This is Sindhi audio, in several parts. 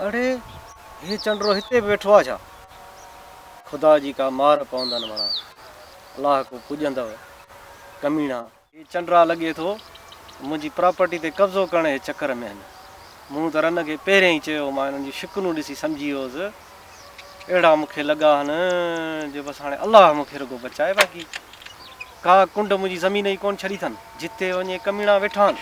اڙي هي چنڊرو هتي به ويٺو آ ڇا؟ خدا جي ڪا مار پوندن مڻا. الله ڪو پڄندؤ. ڪميڻا. هي چنڊرا لڳي ٿو منهنجي پراپرٽي تي قبضو ڪرڻ جي چڪر ۾ هن. مون ته رن کي پهرين ئي چيو هو مان هنن جون شڪلون ڏسي سمجهي ويو هوس. اهڙا مون کي لڳا هن جو بس هاڻي الله مون کي رڳو بچائي باقي ڪا ڪنڊ منهنجي زمين جي ڪونه ڇڏي اٿن جتي وڃي ڪميڻا ويٺا آهن.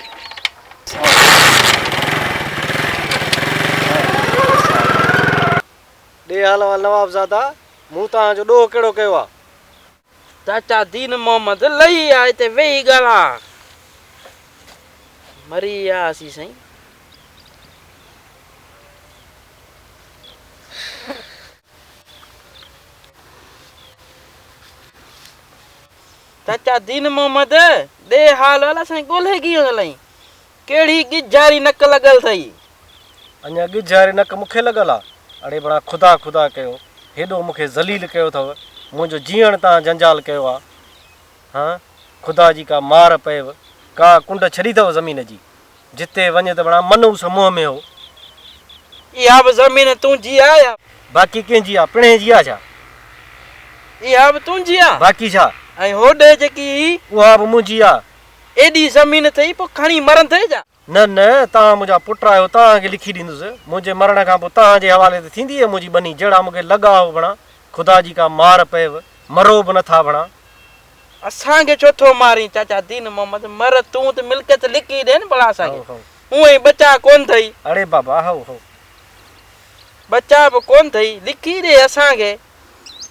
ڏي حال احوال نوابزادا مون توهان جو ڏوهه ڪهڙو ڪيو آ؟ چاچا دين محمد لهي آ هتي ويهي ڳالهاء. مري ويا هئاسين سائين. چاچا دين محمد ڏي حال احوال اسان کي ڳولهي ڪيئن هلئين؟ ڪهڙي ڳجهاري نڪ لڳل اٿئي؟ اڃا ڳجهاري نڪ مون کي لڳل آ؟ اڙي بڻا خدا خدا ڪيو، هيڏو مون کي ذليل ڪيو اٿو، منهنجو جيئڻ تان جنجال ڪيو آ. هان، خدا جي ڪا مار پئيو، ڪا ڪنڊ ڇڏي اٿو زمين جي. جتي وڃ ته بڻا منحوس منهن ۾ هو. اها به زمين تنهنجي آ يا. باقي ڪنهن جي آ؟ پڻهين جي آ ڇا؟ اها به تنهنجي آ. باقي ڇا؟ ۽ هوڏي جيڪي هئي. اها به منهنجي آ. ايڏي زمين اٿئي پوء کڻي مرندين ڇا؟ نه نه، توهان منهنجا پٽ آهيو، توهان کي لکي ڏيندس. منهنجي مرڻ کان پوء توهان جي حوالي ته ٿيندي اها منهنجي ٻني، جهڙا مون کي لڳا هو بڻا، خدا جي ڪا مار پئيو، مرو به نٿا بڻا. اسان کي ڇو ٿو مارين چاچا دين محمد، مر تون ته ملڪيت لکي ڏي نه ڀلا اسان کي، هونئن ئي ٻچا ڪونه اٿئي. اڙي بابا هائو هائو. ٻچا به ڪونه اٿئي، لکي ڏي اسان کي،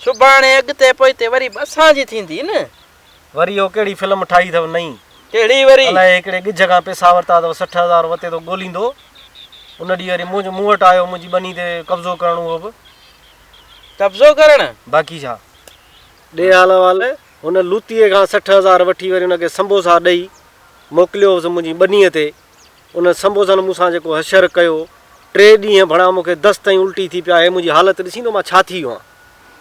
سڀاڻي اڳتي پوئتي وري به اسان جي ٿيندي نه. وري اهو ڪهڙي فلم ٺاهي اٿو نئين. ڪهڙي وري؟ الائي هڪڙي ڳجهه کان پئسا ورتا اٿو 60 هزار وتي ٿو ڳوليندو. ان ڏينهن وري مون وٽ آيو منهنجي ٻني تي قبضو ڪرڻ اهو به. قبضو ڪرڻ؟ باقي ڇا. ڏي حال احوال. هن لوتيء کان 60 هزار وٺي وري ان کي سنبوسا ڏئي موڪليو هوس منهنجي ٻنيء تي. ان سنبوسن مون سان جيڪو حشر ڪيو. ٽي ڏينهن ڀڻا مون کي دست ۽ الٽي ٿي پيا. هي منهنجي حالت ڏسين ٿو مان ڇا ٿي ويو آهيان.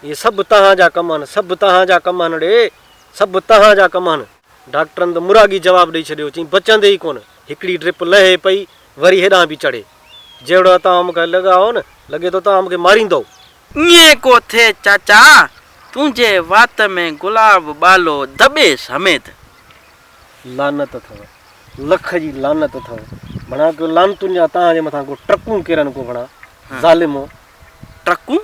اهي سڀ تهان جا ڪم آهن، سڀ تهان جا ڪم آهن ڙي، سڀ تهان جا ڪم آهن. ڊاڪٽرن ته مراڳي جواب ڏئي ڇڏيو، چيائين بچندي ئي ڪونه. هڪڙي ڊرپ لهي پئي، وري هيڏانهن به چڙهي. جهڙو توهان مون کي لڳا هو نه، لڳي ٿو توهان مون کي ماريندؤ. ائين ڪو ٿئي چاچا، تنهنجي وات ۾ گلاب ٻالو دٻي سميت. لعنت اٿو، لک جي لعنت اٿو. ڀڻا ڪيو لعنتن جا توهان جي مٿان ڪو ٽرڪون ڪيرن ڪو ڀڻا، ظالمو. ٽرڪون؟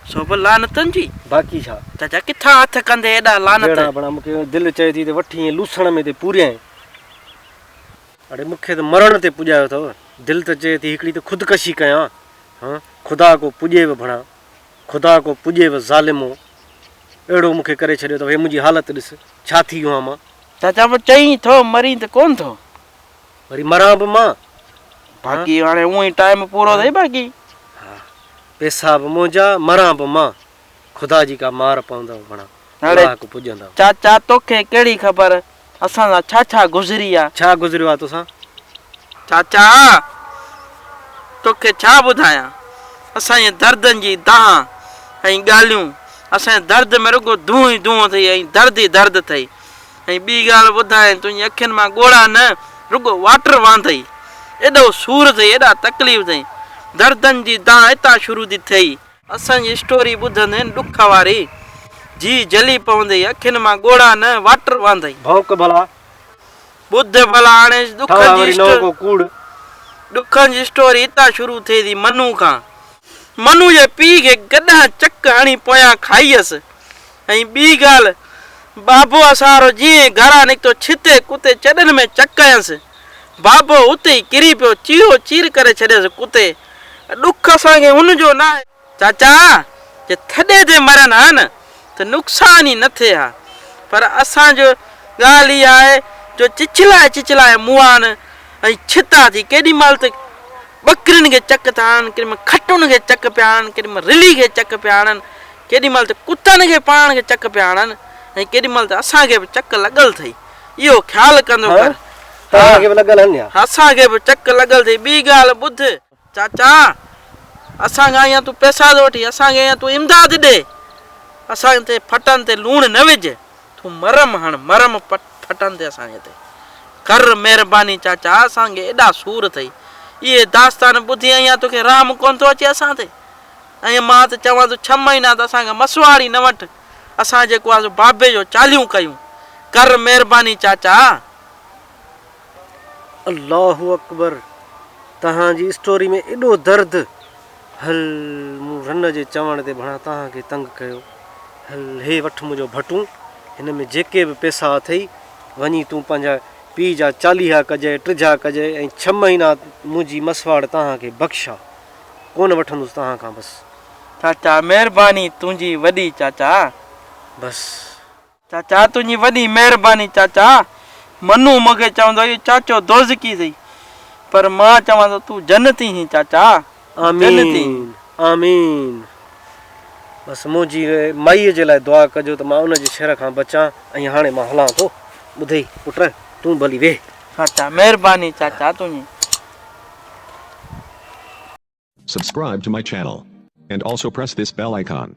سو به لعنتن جي؟ باقي ڇا؟ چاچا ڪٿان هٿ ڪندي ايڏا لعنت؟ جهڙا ڀڻا مون کي دل چئي ٿي ته وٺي ائين لوسڻ ۾ تي پوريائين. اڙي مون کي ته مرڻ تي پڄايو اٿو. دل ته چئي ٿي هڪڙي ته خودڪشي ڪيان. هان خدا ڪو پڄيو ڀڻا، خدا ڪو پڄيو ظالمو. اهڙو مون کي ڪري ڇڏيو اٿو. هي منهنجي حالت ڏس، ڇا ٿي ويو آهيان مان. چاچا به چئين ٿو مرين ته ڪونه ٿو. وري مران به مان. باقي هاڻي اونئن ئي ٽائيم پورو اٿئي باقي. ها پيسا به منهنجا مران به مان. خدا جي ڪا مار پوندؤ بڻا الله ڪو پڄندؤ. چاچا توکي ڪهڙي خبر اسان سان ڇا ڇا گذري آ. ڇا گذريو آ توسان. چاچا توکي ڇا ٻڌايان اسان جي دردن جي دانهن ۽ ڳالهيون اسان جي درد ۾ رڳو دونهون ئي دونهون اٿئي ۽ درد ئي درد اٿئي. ۽ ٻي ڳالهه ٻڌايان تنهنجي اکين مان ڳوڙها نه رڳو واٽر وهندئي. ايڏو سور اٿئي ايڏا تڪليف اٿئي. دردن جي دانهن اتان شروع ٿي ٿئي. اسان جي اسٽوري ٻڌندين ڏک واري جيء جلي پوندئي اکين مان ڳوڙها نه واٽر وهندئي. ڀونڪ ڀلا. ٻڌ ڀلا هاڻي ٺاهه وري نئون ڪو ڪوڙ. ڏکن جي اسٽوري اتان شروع ٿئي ٿي منو کان. منو جي پيء کي گڏهه چڪ هڻي پويان کائيس. ۽ ٻي ڳالهه، بابو اسارو جيئن ئي گهران نڪتو، ڇتي ڪتي چڏن ۾ چڪ ڪيس. بابو اتي ئي ڪري پيو، چيرو چير ڪري ڇڏيس ڪتي. ڏک اسان کي ان جو ناهي. چاچا، جي ٿڏي تي مرن ها نه ته نقصان ئي نه ٿئي ها. پر اسان جو ڳالهه اها آهي جو چچلائي چچلائي مئا آهن ۽ ڇتا ٿي ڪيڏي مهل ته ٻڪرين کي چڪ ٿا هڻن، ڪيڏي مهل کٽن کي چڪ پيا هڻن، ڪيڏي مهل رلي کي چڪ پيا هڻن. ڪيڏي مهل ته ڪتن کي پاڻ کي چڪ پيا هڻن ۽ ڪيڏي مهل ته اسان کي به چڪ لڳل اٿئي. اهو خيال ڪندو ڪر. توهان کي به لڳل هن يا؟ اسان کي به چڪ لڳل اٿئي. ٻي ڳالهه ٻڌ. چاچا! اسان کان يا تون پئسا ٿو وٺين، اسان کي يا تون امداد ڏي. اسان تي ڦٽن تي لوڻ نه وجهه. تون مرم هڻ، مرم ڦٽن تي اسان جي تي. ڪر مهرباني چاچا، اسان کي ايڏا سور اٿئي. اهي داستان ٻڌي اڃا توکي رحم ڪونه ٿو اچي اسان تي؟ ۽ مان ته چوان ٿو ڇهه مهينا ته اسان کان مسواڙ ئي نه وٺ، اسان جيڪو آهي سو بابي جو چاليهون ڪيون. ڪر مهرباني چاچا. الله اڪبر توهان جي اسٽوري ۾ ايڏو درد هل مون رن جي چوڻ تي ڀڻا توهان کي تنگ ڪيو هل هي وٺ منهنجو ڀٽون هن ۾ جيڪي به پيسا اٿئي وڃي تون پنهنجا پيء جا چاليها ڪجئي ٽجها ڪجئي ۽ ڇهه مهينا منهنجي مسواڙ توهان کي بخشا ڪونه وٺندس توهان کان بس. چاچا مهرباني تنهنجي وڏي چاچا. بس. چاچا تنهنجي وڏي مهرباني چاچا. منو مون کي چوندو اهو چاچو دوزخي اٿئي پر مان چوان ٿو تون جنتي هين چاچا جنتي. آمين آمين بس منهنجي مائي جي لاء دعا ڪجو ته مان ان جي شر کان بچان ۽ هاڻي مان هلان ٿو ٻڌئي پٽ تون ڀلي ويهه. چاچا مهرباني چاچا تنهنجي. Subscribe to my channel. And also press this bell icon.